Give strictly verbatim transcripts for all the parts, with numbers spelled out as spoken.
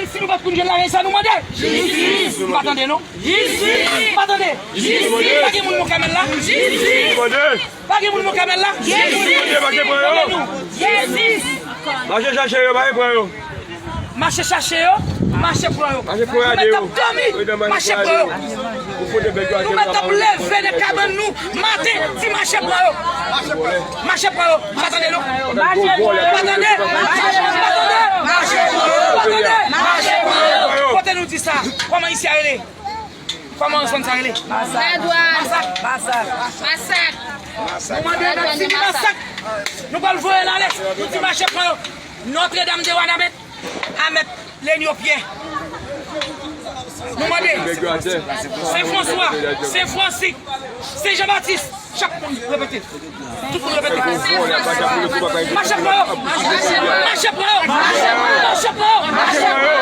Si nou pa t konn jwenn lagèy sa, nou mande. Jistis. M pa tande, non. Jistis. M pa tande. Jistis. Pa gen moun Mont Carmel la. Jistis. Pa gen moun Mont Carmel la. Jistis. Mande nou. Jistis. Mache chache yo, pa pran yo. Mache chache yo, mache pran yo. Mache pran yo. Nou mèt ap dòmi, mache pran yo. Nou mèt ap leve nan kabann nou maten, di mache pran yo. Mache pran yo. Pa tande, non. Pa tande. Pa tande. Pa tande. Kote nou di sa? Kòman isi a rele? Kòman zòn sa rele? Masak. Masak. Masak. Nou mande Mèt Simi Masak. Nou pral voye l ale. Nou di mache pran yo. Notre Dame de Wanament a Mèt Lenyo Pyè. Nou mande Sen Franswa, Sen Fransi, Sen Jan Batis, chak moun repete. Tout moun repete. Mache pran yo! Mache pran yo! Mache pran yo! Mache pran yo!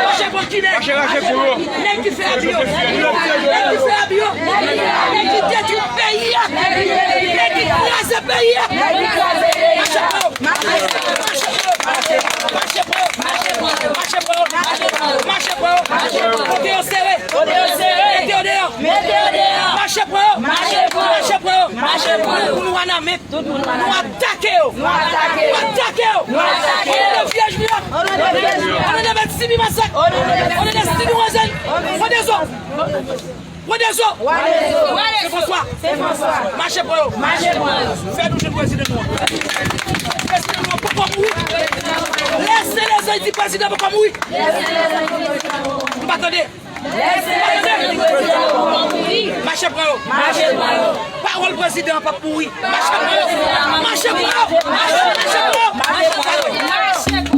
Mache pran kidnè! Nèg ki fè abi yo! Nèg ki fè abi yo! Nèg ki detwi peyi a! Nèg ki kraze peyi a! Mache pran yo! Mache pran yo! Mache pran yo! Kote yo sere! Mete yo deyò! Mache pran yo! Mache pran yo! Pou nou Wanament! Nou atake yo! Nou atake yo! Nou atake yo! O non de Vyèj Miyòk! O non de Mèt Simi Masak! O non de Simi Wazèn! Wa dè zo! Wa dè zo! Wa dè zo! Sen Franswa! Sen Franswa! Mache pran yo! Mache pran yo! Fè nou jwenn prezidan nou an! Prezidan nou an poko mouri! Lèse lèzanj di prezidan poko mouri! M pa tande! Mache pran yo! Mache pran yo! Pawòl prezidan an p ap mouri! Mache pran yo! Mache pran yo! Mache pran yo! Mache pran yo!